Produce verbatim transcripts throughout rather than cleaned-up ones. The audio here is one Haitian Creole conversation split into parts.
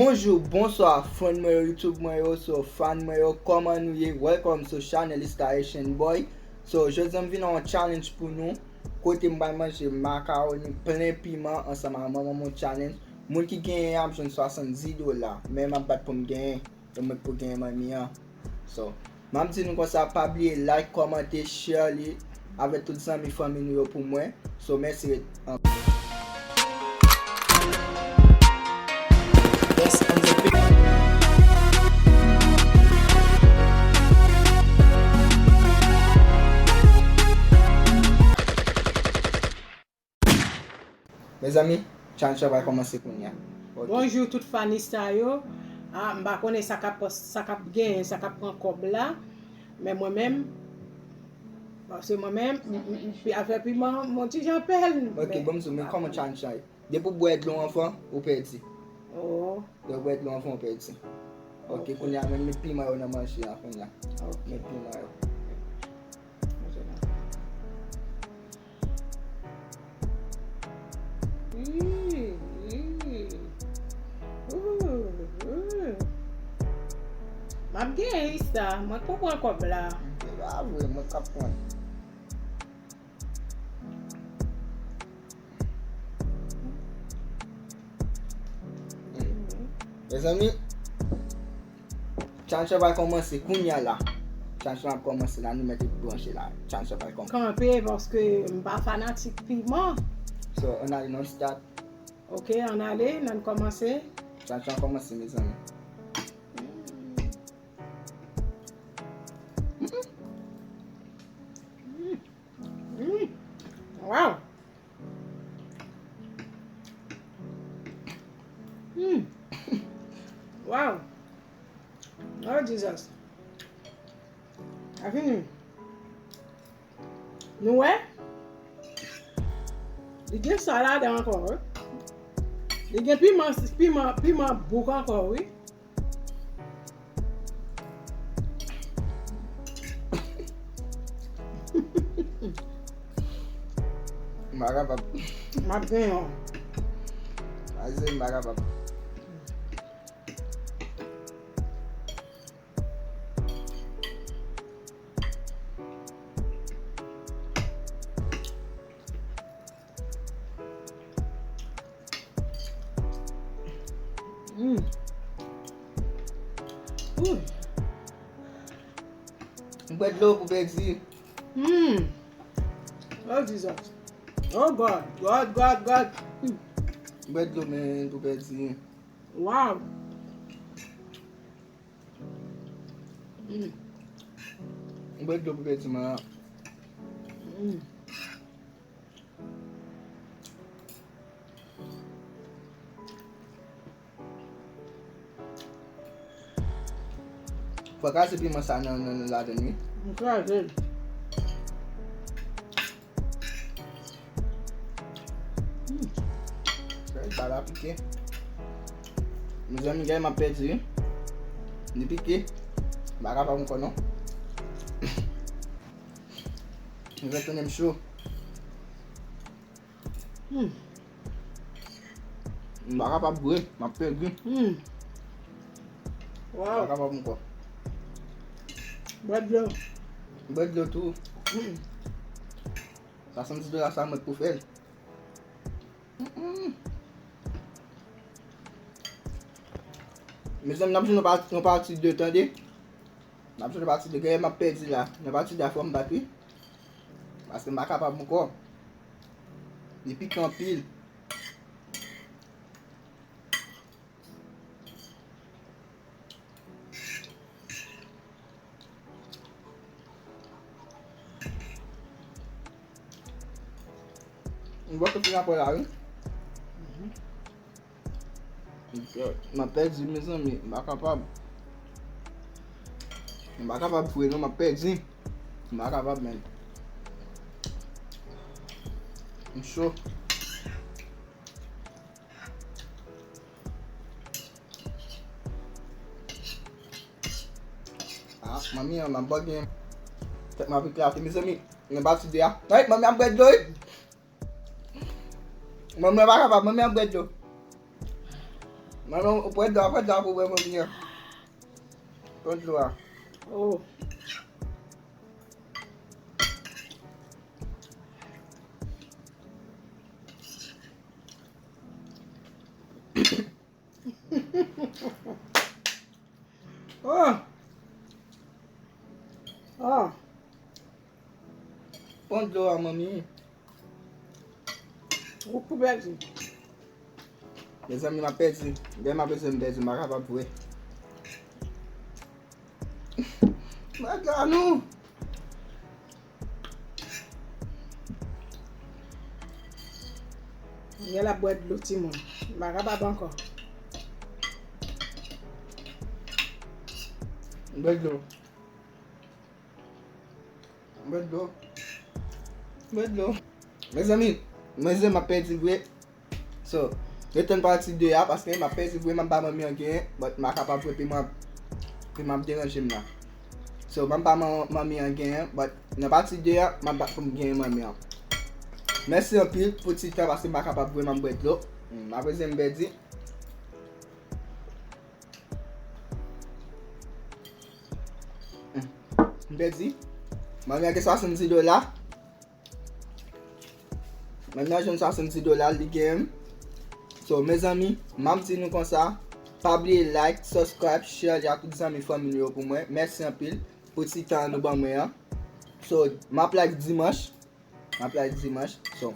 Bonjou, bonswa, fan mwen yo, YouTube mwen yo, so fan mwen yo, kòman nou ye? Welcome to channel Star Haitian Boy. So, jodi a m vin ak yon challenge pou nou, kote m pral manje makawoni plen piman ansanm ak manman m yon challenge. Moun ki genyen an ap jwenn swasanndis dola, men m ap bat pou m genyen, e mwen k pou genyen money an. So, m ap di nou konsa, pa bliye like, kòmante, share li avèk tout zanmi, fanmi nou yo pou mwen. So, mèsi anpil. Best on the beat. Mezanmi, challenge la pral kòmanse kounye a. Ok. Bonjou tout fanista yo. Ah, m pa konnen sa k ap, sa k ap genyen, sa k ap pran kòb la. Men mwen menm, paske mwen menm, m, m, m, afè piman, m on ti jan pè l. Ok, men bon, m di w, men kòman challenge la ye? Depi w bwè dlo anvan, ou pèdi. Oh. Lè w bwè dlo anvan, ou pèdi. Ok, ok, kounye a, men met piman yo nan manje a, kounye a. Ok. Met piman yo. Ih, ih. Ooh, ooh. M ap genyen ista, mwen k pou pran kòb la. Se pa vre, mwen k ap pran. Mezanmi, challenge la pral kòmanse kounye a la. Challenge la ap kòmanse la, nou mèt branche la. Challenge la pral kòmanse. Kanpe, paske m pa fanatik piman. So, ann ale, non start. Ok, ann ale, ann kòmanse. Challenge la kòmanse, mezanmi. Mm. Wow. Mm. Wow. Oh, Jesus. Sa fini. Nou wè? Li gen sa ladan ankò, wi. Li gen piman, piman, piman bouk ankò, wi. M pa kapab. M ap genyen w. Aze, m pa kapab. Mm. Ooh. Bwè dlo pou pèdi. Mm. Oh, Jesus. Oh, God. God, God, God. Mm. Bwè dlo, men, pou pèdi. Wow. Mm. Bwè dlo pou pèdi, man. Mm. Fò kraze piman sa nan, nan, nan ladann, wi. M kraze l. Hmm. Gade, ba la pike. Mezanmi, gade, m ap pèdi, wi. Li pike. M pa kapab ankò, non. M fè tounen m cho. Hmm. M pa kapab vre, m ap pèdi. Hmm. Wow. M pa kapab ankò. Bwè dlo. Bwè dlo tou. Hmm. Swasanndis dola sa mwen k pou fè l. Mm-mm. Mezanmi, n ap jwenn yon pa-, yon pati de, tande. N ap jwenn yon pati de. Gade, m ap pèdi la. Yon pati de a fò m bat, wi. Paske m pa kapab ankò. Li pike anpil. M bwè tout li apre la, wi. Mhm. M ap pèdi, mezanmi. M pa kapab. M pa kapab vre, non, m ap pèdi. M pa kapab, menm. M cho. Ah, manmi an, m ap bògyen. Tèt mwen ap eklate, mezanmi. Mwen pati de a. Ay, manmi ap bwè dlo, wi. Manmi an pa kapab, manmi ap bwè dlo. M Manman, ou pran dlo, pran dlo pou bwè manmi an. Pran dlo a. Oh. Oh. Oh. Pran dlo a, manmi. Ou kou pèdi. Mezanmi, m ap pèdi. Lè m ap pèdi, m pèdi, m pa kapab vre. Mwen ka nou. Mwen la bwè dlo timoun. M pa kapab ankò. Bwè dlo. Bwè dlo. Bwè dlo. Mezanmi, mezanmi, m ap pèdi vre. So, nou tann pati de a, paske m ap pèdi vre, m ap ba manmi an genyen, but m pa kapab vre, pi m ap, pi m ap deranje m la. So, m ap ba man-, manmi an genyen, but nan pati de a, m ap ba pou m genyen manmi an. Mèsi anpil pou ti tan, paske m pa kapab vre, m ap bwè dlo. Hmm, apre se m pèdi. Hmm, m pèdi. Manmi an gen swasanndis dola. Manmi an jwenn swasanndis dola, li gen. So, mezanmi, m ap di nou konsa, pa bliye like, subscribe, share li ak tout zanmi fanmi nou yo pou mwen. Mèsi anpil pou ti tan nou ban mwen an. So, m ap live dimanch. M ap live dimanch. So,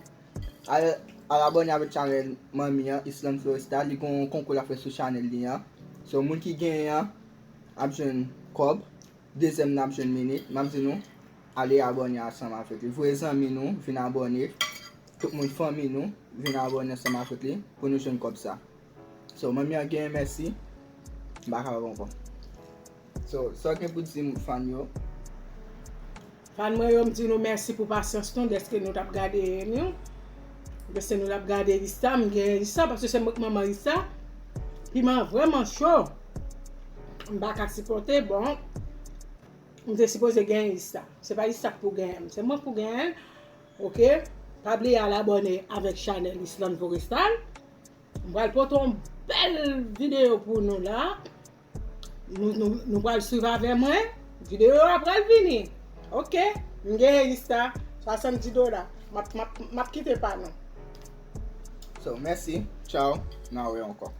al, al abòne avèk chanèl manmi an, Island Florestal. Li gon konkou l ap fè sou chanèl li an. So, moun ki genyen an ap jwenn kòb. Dezyèm nan ap jwenn minit. M ap di nou, ale abòne ansanm avèk li. Voye zanmi nou vin abòne. Tout moun fanmi nou vin abòne ansanm avèk li pou nou jwenn kòb sa. So, manmi an genyen mèsi. M pa kapab ankò. So, sa w gen pou di m, fan yo? Fan mwen yo, m di nou mèsi pou pasyans nou, dèske nou t ap gade nou. Dèske nou t ap gade Ista, m gen Ista, paske se mwen k manman Ista. Piman vrèman cho. M pa ka sipòte, bon. M te sipoze genyen Ista. Se pa Ista k pou genyen m, se mwen k pou genyen l. Oke? Pa bliye al abòne avèk chanèl Island Forestal. M pral pote yon bèl videyo pou nou la. Nou, nou, nou pral swiv avè mwen. Videyo a pral vini. Oke? M genyen Ista, swasanndis dola. M ap, m ap, m ap kite pa nou. So, mèsi. Tchaw. N a wè ankò.